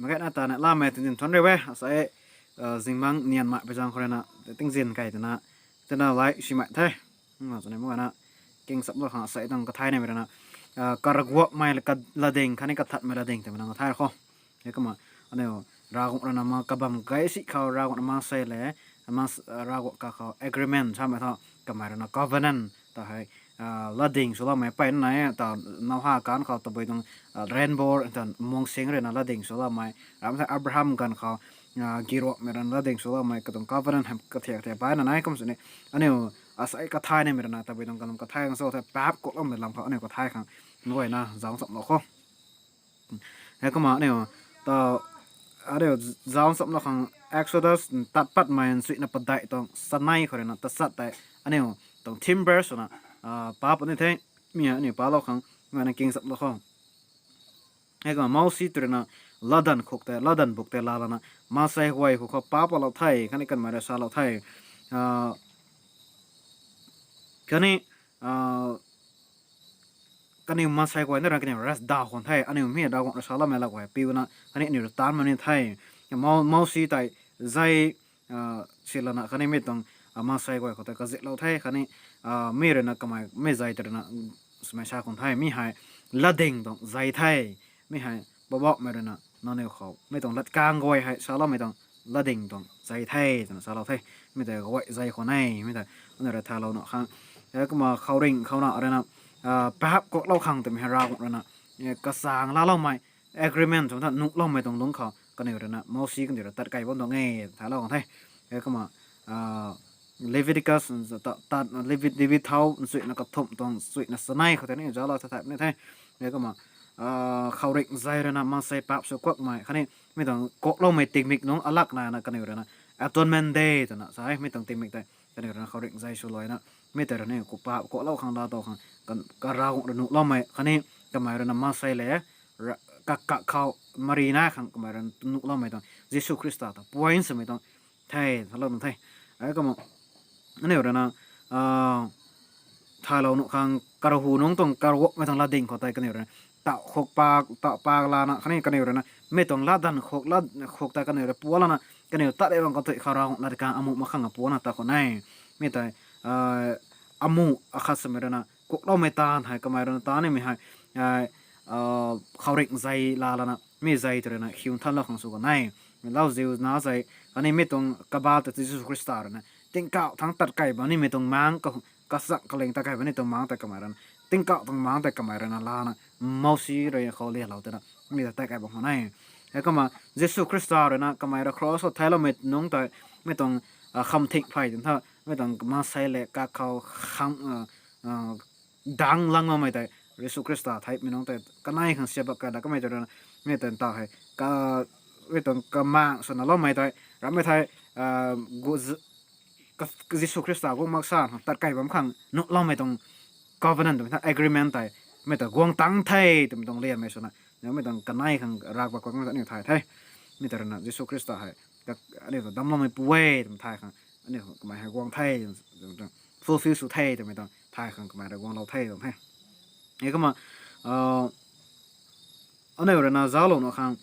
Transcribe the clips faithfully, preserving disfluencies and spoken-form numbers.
Mak ge na ta na lamei tin tin thuan re we, asei, zingmang nian mai pui zaeng khou rui na, tingzin kai twna, tina lai simei the. Nga sw ni mu na, king sap lou khang asei tuang kathay namei rui na, karuakmei lading khatni kathatmei lading twmei na kathay khou. Heikumna, aniu, Ravguangc rui na ma kabam gay si khou Ravguangc na maansei le, Ravguangc kakhou agreement samei tho, kamei rui na covenant ta hei, latding swloumei peyna nai ta, Noah kan khou tabui tuang, rainbow ta muang sing rui na latding swloumei, ramh the Abraham ganv khou, giruakmei rui na latding swloumei katuang covenant hei kathiak the peyna nai kum sini, aniu, asei kathay namei rui na tabui tuang kalam kathay khang sw the paap kuakloumei lam khou aniu kathay khang, nguayna zauc chamlou khou. Heikumna aniu, ta, aniu, zauc chamlou khang Exodus tat patmei nchuina padeih tuang chanei khou rui na tachat tei, aniu, tuang theme verse swna, paap ni the, mi hei aniu paclou khang, nguayna king chamlou khou. Heikumna Mousi tw rui na, latdanv khuk tei, latdanv buk tei laalana, maansei guay khou khou paap lou the, khatni kanmei rui salou the. Khatni, kaniw maansei guay na rui kaniw rui daw khwan the, aniu mi Ravguangc rui saloumei lak guay piuna, khatni aniu rui taanv mak ni the. Mousi tei, zei, silana khatni mi tuang, maansei guay khou tei kaziplou the, khatni, mi rui na kamei, mi zei tei rui na, swmei sa khwan the, mi hei, latding tuang zei the, mi hei, Poubauhmei rui na, nangniw khou, mi tuang latkaeng guay hei, saloumei tuang, latding tuang zei the, twna salou the, mi tei guay zei khwan e, mi tei, aniu rui thaylou na khang. Heikumna khouringh khou na rui na, paap kuaklou khang twmei hei Ravguangc rui na, kachang laaloumei, agreement twmei tha nuhloumei tuang lungc khou, kaniw rui na, Mousi kaniw rui tat kei bam tuang e, thaylou khang the. Heikumna, Leviticus, Levi thau nchuina kathumh tuang nchuina chanei khou tei ni zauclou tha thay ni the. Heikumna, khouringh zei rui na maansei paap sw kuakmei, khatni, mi tuang kuakloumei tingmik nungc alak nai na kaniw rui na, Atonement Day twna sa e, mi tuang tingmik tei, kaniw rui na khouringh zei swluaina, mi tei rui na, paap kuaklou khang laa tow khang, ka Ravguangc rui nuhloumei, khatni, kamei rui na maansei le, kakak khou, mari nai khang kamei rui na nuhloumei tuang, Jisu Khrista ta point swmei tuang, the, thalou tuang the. Heikumna, aniu rui na, thaylou nuh khang karuhu nungc tuang karuakmei tuang latding khou tei kaniw rui na, tauh khuk paak, tauh paak lana, khatni kaniw rui na, mi tuang latdanv khuk, lat khuk tei kaniw rui pualana, kaniw tat e bang kathuic khou Ravguangc latkaeng amuh mak khang puana ta khwan e. Mi tei, amuh akhat swmei rui na, kuakloumei taanv hei kamei rui na taanv nimei hei, khouringh zei laalana, mi zei tei rui na, khiu nthanlou khang sw kan e. Lauziu na zei, khatni mi tuang kabal ta Jisu Khrista rui na, tingkauh thangc tat kei bam nimei tuang maengc, kachang kaling tat kei bam ni tuang maengc tei kamei rui na, tingkauh tuang maengc tei kamei rui na lana, Mousi rui khou lialou tei na, mi ta tat kei bam khwan e. Heikumna, Jisu Khrista rui na, kamei rui cross khou theiloumei nungc tei, mi tuang, khamthing phey tun tha, mi tuang maansei le kakhou khang, dang langloumei tei, Jisu Khrista theimei nungc tei, kanei khang siabak kai da kamei tei rui na, mi tei ntaw hei, mi tuang kamang swna loumei tei, rammei thei, Jisu Khrista guang mak sa, tat kei bam khang, nuhloumei tuang covenant twmei tha agreement tei, mi ta guang tang the, twmei tuang lianmei swna, mi tuang kanei khang rak bak kuakmei ta aniu thay the. Mi tei rui na Jisu Khrista hei, aniu ta damcloumei pu e, twmei thay khang, aniu kamei hei guang the, fulfill sw the, twmei tuang thay khang kamei rui guanglou the tuang the. Heikumna, aniu rui na zauclou nuh khang,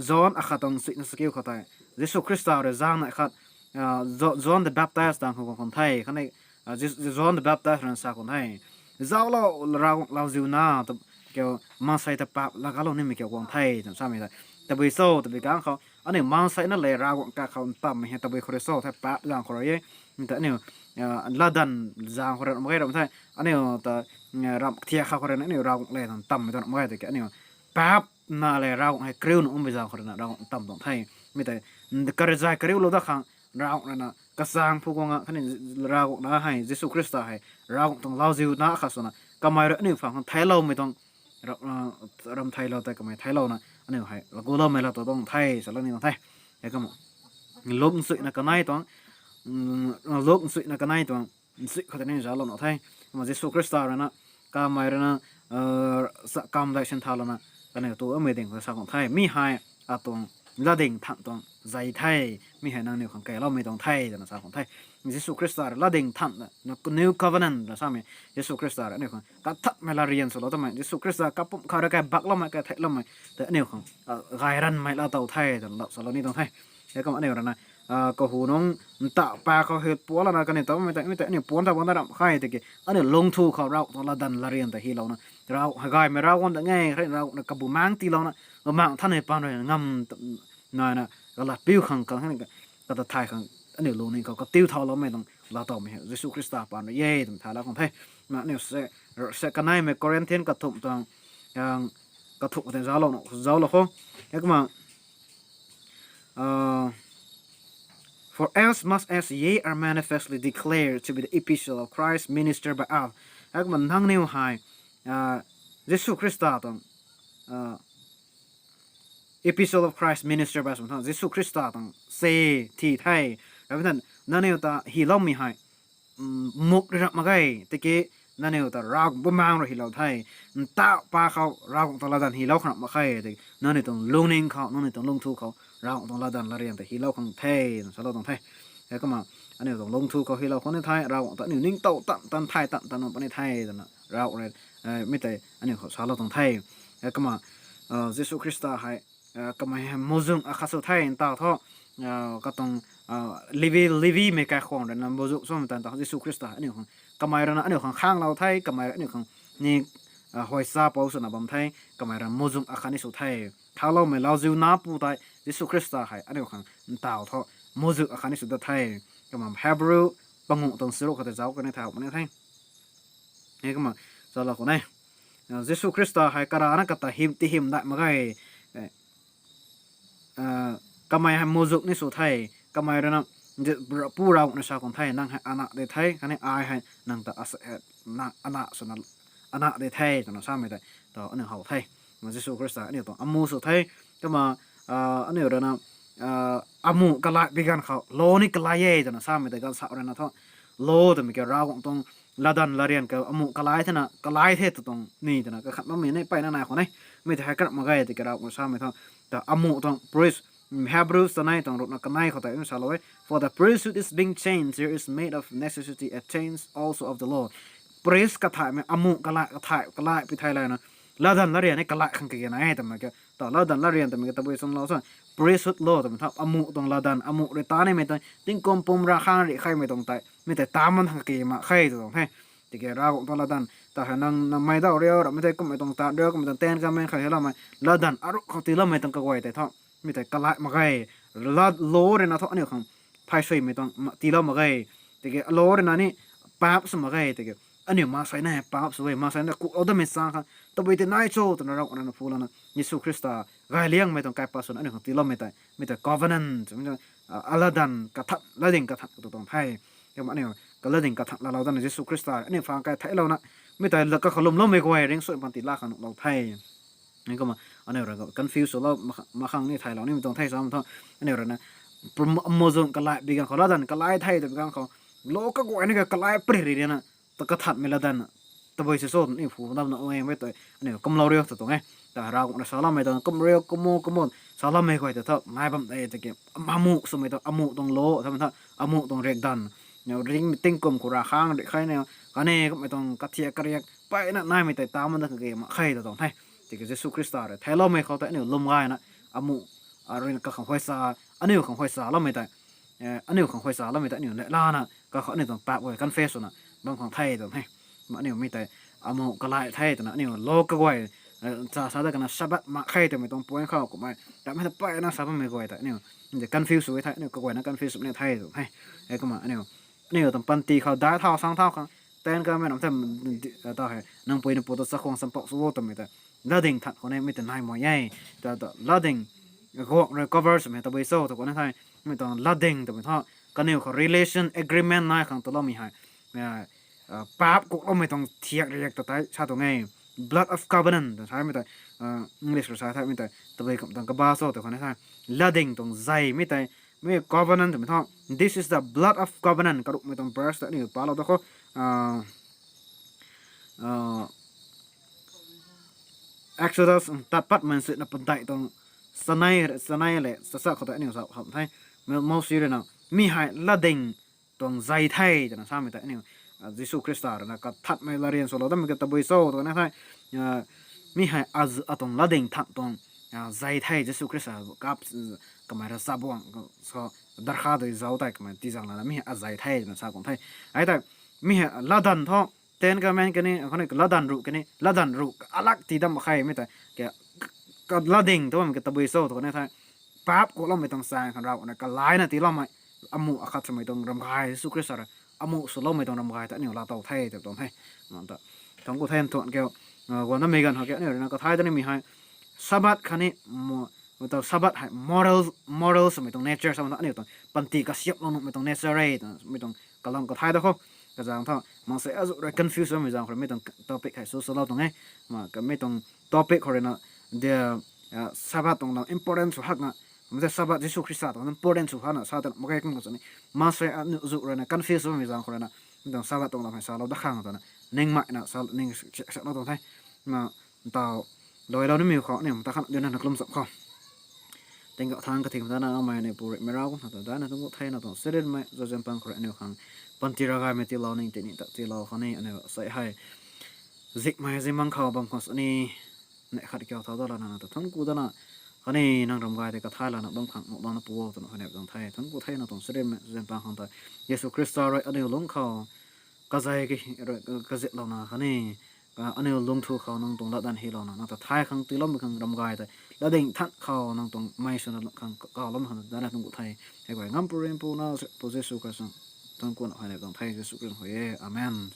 John akhat tuang nchuina chakiu khou tei, Jisu Khrista rui zaeng na khat, John the Baptist dang khou guang khwan the, khatni, John the Baptist rui na sa khwan the. Zauclou, Ravguangc lauziu na, kiu, maansei ta paap laagalou nimei kiu guang the, twna samei tei. Tabui cho, tabui kang khou, aniu maansei na le Ravguangc kakhou ntammei hei tabui khou rui cho the paap zaeng khou rui e. Nta aniu, latdanv zaeng khou rui ram mak ge ram the, aniu ta, ramh kathiak khou rui na aniu Ravguangc le ntammei tuang ram mak ge tiki aniu, paap na le Ravguangc hei kariuna ummei zaeng khou rui na Ravguangc ntam tuang the. Mi tei, karizai kariulou dat khang, Ravguangc rui na, kachang phu guang a, khatni Ravguangc na hei, Jisu Khrista hei, Ravguangc tuang lauziu na khat swna, kamei rui aniu phang khang theicloumei tuang, ram theiclou tei kamei theiclouna, aniu hei, laguloumei la tu tuang the, salou ni tuang the. Heikumna, Luk nchuina kanei tuang, Luk nchuina kanei tuang, nchuina khou tei ni zauclou nuh the. Kumna Jisu Khrista rui na, kamei rui na, kam dei sinthaulana, kaniw tu amei ding khou sa khang the. Mi hei, atuang, latding thangc tuang, zei the, mi hei nangniw khang keyloumei tuang the twna sa khang the. Jisu Khrista rui latdyng than, na new covenant na samei, Jisu Khrista rui aniu khang kathanmei latryan swlou tamei, Jisu Khrista kapumc khou rui kai bakloumei, kai theihloumei tei aniu khang gay ranmei laa tow the twna lou salou ni tuang the. Heikumna aniu rui na kahu nungc nta pa khou hei puanclana kaniw tamei tei, mi tei aniu puanc ta bangc na ramh khe tiki aniu lungthu khou Ravguangc tuang latdanv latryan ta hylouna, Ravguangc hei gaymei Ravguangc ta nge, Ravguangc rui kabumaengc tiilouna, Bumaengc Nthanmei paan rui ngam naina kalat piu khang, kata thay khang, aniu lungning khou katiu thauloumei tuang laa towmei hei Jisu Khrista paan rui e twmei thaylou khang the. Na aniu se, se kaneimei Corinthian kathumh tuang, kathumh tei zauclou, zauclou khou. Heikumna For as much as ye are manifestly declared to be the epistle of Christ ministered by us. Heikumna nangniw hei Jisu Khrista tuang epistle of Christ ministered by us, Jisu Khrista tuang se thi the. Ramei tei nangniw ta hyloumei hei muk rui ramh mak ge, tiki nangniw ta Ravguangc Bumaengc rui hylou the. Nta pa khou Ravguangc tuang latdanv hylou khang ramh mak khe, tiki nangniw tuang lungning khou, nangniw tuang lungthu khou Ravguangc tuang latdanv latryan ta hylou khang the twna salou tuang the. Heikumna aniu tuang lungthu khou hylou khang ni the, Ravguangc ta aniu ningtow tan tan, thay tan tan puni the twna Ravguangc rui mi tei aniu khou salou tuang the. Heikumna Jisu Khrista hei kamei hei muhzwng akhat sw the ntaw thu, katuang Levi, Levimei kaikhwang rui na muhzwng swmei tan ta Jisu Khrista aniu khang, kamei rui na aniu khang khanglou the, kamei rui aniu khang ni huay cha pou swna bam the, kamei rui muhzwng akhat ni sw the. Thauloumei lauziu nac pu tei Jisu Khrista hei aniu khang ntaw thu muhzwng akhat ni sw dat the. Kumna Hebrew panguh tuang charuk khou tei zauc kan ni thau puni the. Heikumna zauclou khou ne, Jisu Khrista hei karana kata hym, tihym dai mak ge. Kamei hei muhzwng ni sw the, kamei rui na, Pu Ravguangc rui sa khang the, nang hei ana di the, khatni ai hei nang ta asa, ana swna, ana di the twna samei tei ta aniu how the. Kumna Jisu Khrista aniu tuang amuh sw the. Kumna aniu rui na amuh kalai pi ganv khou law ni kalai e twna samei tei gaanvsaekc rui na thu, law twmei ki Ravguangc tuang latdanv latryan khou amuh kalai thena, kalai the tw tuang ni twna kakhat bammei ni mpeyna nai khou ne. Mi tei hei karamh mak ge tiki Ravguangc samei thu, ta amuh tuang priest, Hebrews tanei tuang ruhna kanei khou tei mi salou e, For the priesthood is being changed, there is made of necessity a change also of the law. Priest kathaymei amuh kalai, kathai, kalai pi thei layna, latdanv latryan ni kalai khang kage na e twmei ki, ta latdanv latryan twmei ki tabui chwnlou sa, priesthood law twmei thu amuh tuang latdanv, amuh rui ta nimei tuang tingkum pum rav khang rih kheymei tuang tei mi tei ta man khang kage mak khe tw tuang the. Tiki Ravguangc tuang latdanv ta hei nang, nang mei daw riu, ramei tei kummei tuang tat riu, kummei tuang Ten Commandment khou hyloumei latdanv aruh khou tiiloumei tuang kaguay tei thu, mi tei kalai mak ge. Law rui na thu aniu khang pheysuimei tuang tiilou mak ge. Tiki law rui na ni paap sw mak ge, tiki aniu maansei na paap sw e, maansei na kuklou datmei chang khang tabui tei nai cho twna Ravguangc rui na phulouna Jisu Khrista gayliangmei tuang kaipat swna aniu khang tiiloumei tei mi tei covenant, alatdanv kathan, latdyng kathan katu tuang the. Kumna aniu kalatdyng kathan laalou dana Jisu Khrista aniu phang kai theiclouna mi tei kakhou lwmloumei guay ringcsuai panty laa khang nuhlou the. Heikumna aniu rui confuse swlou mak khang ni theiclou nimei tuang the sa thu, aniu rui na muhzwng kalai pi ganv khou, latdanv kalai the tw pi ganv khou, law kaguay ni ka kalai pary rina, ta kathanmei latdanv tabui si cho ni phu damna e mei tei aniu kumlou riu tw tuang e. Ta Ravguangc rui saloumei tuang kum riu, kum o, kum o, saloumei guay ta thu nai bam de tiki, amuh swmei tuang, amuh tuang law, samei thu amuh tuang riakdanv, ringmei tingkum khou rav khang rih kheina, khatni kummei tuang kathiak kariak mpeyna naimei tei ta man dat kage mak khe tw tuang the. Tiki Jisu Khrista rui theicloumei khou tei aniu lwm gayna, amuh, rui na kakhang huaysa, aniu khang huaysaloumei tei, aniu khang huaysaloumei tei aniu neihlana kakhou aniu tuang paap guay confess swna bam khang the tuang the. Kumna aniu mi tei amuh kalai the twna aniu law kaguay cha sa dat kana Sabbath mak khe twmei tuang point khou kummei ta mei ta mpeyna sa bammei guay tei aniu confuse sw e the, aniu kaguayna confuse sw ni the tuang the. Heikumna aniu, aniu tuang panty khou daic thau sang thau khang Ten Commandment ta hei nang pui nang pu ta chakhwang champouh sw o twmei tei latdyng than khou ni mi tei nai mak e. Ta, ta latdyng, guangc rui cover swmei tabui cho tw khou ni the, mi tuang latdyng twmei thu kaniw khou relation, agreement nai khang tiiloumei hei, paap kukloumei tuang thiak riak ta tei sa tuang e. Blood of covenant ta samei tei, English rui sa the mi tei tabui kum tuang kaba cho tw khou ni the, latdyng tuang zei mi tei, mi covenant twmei thu, this is the blood of covenant karuhmei tuang verse ta aniu palou da khou, Exodus, Tatpatmei nchuina padeih tuang chanei, chanei le, chacha khou tei aniu zauc kham the. Mo-, Mousi rui na, mi hei latding tuang zei the, twna samei tei aniu, ah, Jisu Khrista rui na, kathanmei latryan swlou datmei ka tabui cho, twna the. Ah, mi hei az-, atuang latding than tuang, ah, zei the, Jisu Khrista kap, kamei rui chabuang, so, darkha dui zauc tei kamei tizang lana, mi hei azei the, twna sa kuang the. Ai tei, mi hei latdanv thu, Ten Commandment kani, khou ni latdanv ruh kani, latdanv ruh alak ti dam khe mi tei, ke, ka latding tu bam ke tabui cho, twna the. Paap kuloumei tuang chaeng khang Ravguangc rui kalaina tiiloumei, amuh akhat swmei tuang ramgay, Jisu Khrista rui, amuh swloumei tuang ramgay ta aniu laatow the, tw tuang the. Manta, thangc ku the nthuan kiu, ah, guang namei ganv hak ke aniu rui na kathai ta nimei hei, Sabbath khatni, mo-, taw Sabbath hei moral, moral swmei tuang nature sa manta aniu tuang panty kasiamhlou nuhmei tuang nature e, twmei tuang kalam kathai da khou. Kazang thu, maansei azuh rui confuse bammei zaeng khou rui mi tuang topic hei sw swlou tuang e. Ma, kamei tuang topic khou rui na, the, ah, Sabbath tuang lam important sw hakna, mate Sabbath Jisu Khrista tuang important sw hakna sa ta mak ge kum khou sini. Maansei azuh rui na confuse bammei zaeng khou rui na, mi tuang Sabbath tuang lam hei salou dat khang twna, ningmei na sa, ning siak, siaklou tuang the. Ma, ntaw, luailou nimei khou, aniu ta khan duna na kalum chap khou. Tingkauh thangc kathing tana amei ni puri mei Ravguangc khang ta dana tuang ku the, na tuang charynmei, zauzian pang khou rui aniu khang panty ravgaymei tiilou ning tini ta tiilou khou ni aniu sei hei zikmei zimang khou bam khou sini, neih khat kiu thau da lana nang ta thuanc ku dana, khatni nang ramgay tei kathai lana bam khang nuh bangna pu o twna huayney tuang the. Thuanc ku the, na tuang charynmei, zauzian pang khang ta Jisu Khrista rui aniu lungc khou kazei ka, rui, kaziaplouna khatni, ah, aniu lungthu khou nang tuang latdanv hylouna, nang ta thay khang tiiloumei khang ramgay tei latding than khou nang tuang mei swna khang kawloumei khang dana tuang ku the. Hei guay ngam puri pu na, pu Jisu Khrista, thuanc kuna huayney tuang the, Jisu Khrista hu e. Amen.